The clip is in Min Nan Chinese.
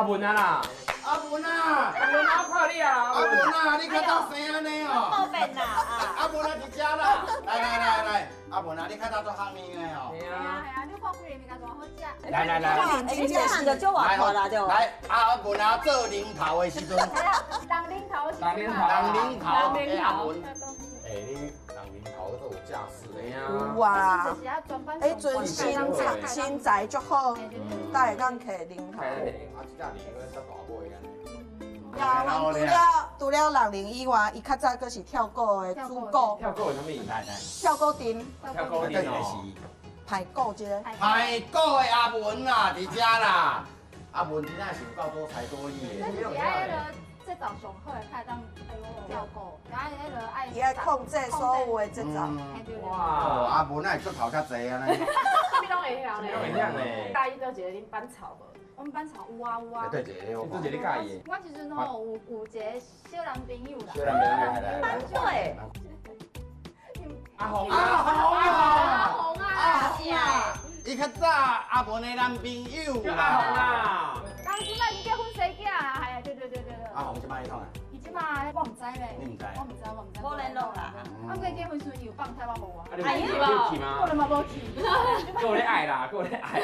阿文啊啦，阿文啊，阿文啊，看你啊，阿文啊，你較早生按呢哦。方便啦啊！阿文啊，佇遮啦，來來來來，阿文啊，你較早做行業的哦。嘿係啊啊，係啊，你看幾個物件偌好食。來來來，你這漢就足活潑啦，對無？來，阿文啊，做零頭的時陣，係啊，當領頭是。當領頭當領頭，當領頭阿文，欸，你當領頭都有架勢的。嘿啊，有啊，就是啊，專班。彼陣身材身材足好，才會當摕零頭。啊，這只年閣較大尾按呢。呀，除了六零以外，伊較早閣是跳鼓的主鼓，跳鼓的啥物？來來，跳鼓陣，跳鼓這個是排鼓這个。排鼓的阿文啦，佇遮啦。阿文真正是有夠多才多藝的。這就是愛彼个節奏上好的，才會當跳鼓，愛彼个愛。伊愛控制所有的節奏。哇，阿文哪會出頭遮濟按呢？啥物攏會曉啥物攏會曉呢。佮意佗一個恁班草無？阮班草有啊有啊。對一個，佗一個你佮意的？我時陣吼有一個小男朋友啦。小男朋友來來來。班對。阿紅阿紅啊！阿紅啊！是啊。伊較早阿文的男朋友叫阿紅啦。人這擺已經結婚生囝啊，係啊，對對對對對。阿紅這擺創啥？伊這擺我毋知咧。你毋知？我毋知，我毋知。無聯絡啦。啊，毋過結婚時陣伊有放台我無啊。啊，你有去嗎？我嘛無去。閣有咧愛啦，閣有咧愛。